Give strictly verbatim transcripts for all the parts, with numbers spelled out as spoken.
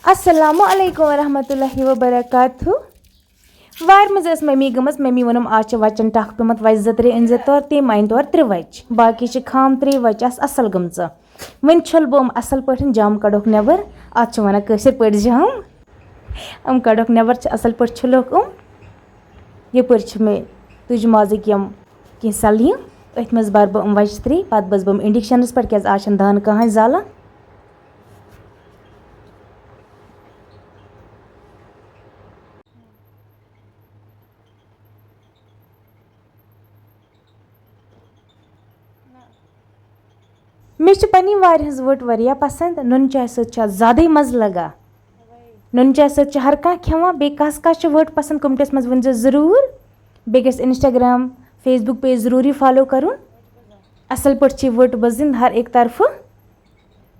السلام علیکم ورحمۃ اللہ وبرکاتہ۔ وارِ منٛز ٲس مٔمی گٔمٕژ، مٔمی ووٚنُم، "آز چھِ وَچَن ٹَکھ پیوٚمُت، وَچہِ زٕ ترٛےٚ أنۍ زِ تورٕ، تِم اَنہِ تورٕ ترٛےٚ وَچہِ، باقٕے چھِ خام ترٛےٚ وَچہِ آسہٕ اَصٕل گٔمژٕ۔" وۄنۍ چھٔل بہٕ یِم اَصٕل پٲٹھۍ، جام کَڑوکھ نٮ۪بَر، اَتھ چھِ وَنان کٲشِر پٲٹھۍ جام۔ یِم کَڑوکھ نٮ۪بَر، چھِ اَصٕل پٲٹھۍ چھٔلوکھ یِم۔ یَپٲرۍ چھِ مےٚ تُجہِ مازٕکۍ یِم کینٛہہ سَلیہِ، أتھۍ منٛز بَرٕ بہٕ یِم وَچہِ ترٛےٚ، پَتہٕ بَس بہٕ یِم اِنڈَکشَنَس پٮ۪ٹھ، کیٛازِ آز چھَنہٕ دانہٕ کٕہٕنۍ زالان۔ مےٚ چھِ پننہِ وارِ ہٕنٛز وٕٹ واریاہ پسنٛد۔ نُن چاے سۭتۍ چھِ اَتھ زیادَے مَزٕ لگان۔ نُن چاے سۭتۍ چھِ ہر کانٛہہ کھٮ۪وان۔ بیٚیہِ کَس کَس چھِ وٕٹ پسنٛد، comments منٛز ؤنۍ زیو ضروٗر۔ بیٚیہِ گژھِ Instagram، Facebook page ضروٗری follow کَرُن۔ اَصٕل پٲٹھۍ چھِ وٕٹ بٔزٕنۍ ہر اَکہِ طرفہٕ۔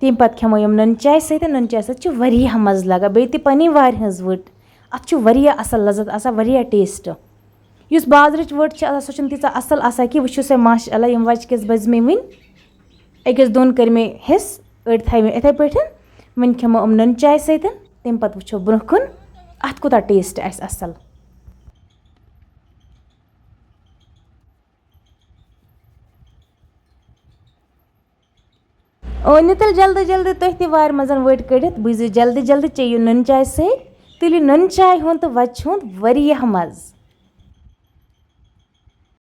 تَمہِ پَتہٕ کھٮ۪مو یِم نُن چاے سۭتۍ۔ نُن چاے سۭتۍ چھُ واریاہ مَزٕ لگان۔ بیٚیہِ تہِ پننہِ وارِ ہٕنٛز وٕٹ، اَتھ چھُ واریاہ اَصٕل لذت آسان، واریاہ taste۔ یُس بازرٕچ وٕٹ چھِ آسان، سۄ چھَنہٕ تیٖژاہ اَصٕل آسان کینٛہہ۔ وٕچھِو سا، ماشاء اللہ، یِم وَچہِ کِژھ بَجہِ مےٚ وٕنۍ۔ أکِس دۄن کٔرۍ مےٚ حِصہٕ، أڑۍ تھٲے مےٚ یِتھَے پٲٹھۍ۔ وۄنۍ کھٮ۪مو یِم نُن چاے سۭتۍ، تَمہِ پَتہٕ وٕچھو برٛونٛہہ کُن اَتھ کوٗتاہ taste آسہِ اَصٕل۔ أنِو تیٚلہِ جلدی جلدی تُہۍ تہِ وارِ منٛز وٕٹ کٔڑِتھ، بہٕ زِ جلدی جلدی چیٚیِو نُن چاے سۭتۍ۔ تُلِو نُن چاے ہُنٛد تہٕ وَچہِ ہُنٛد واریاہ مَزٕ۔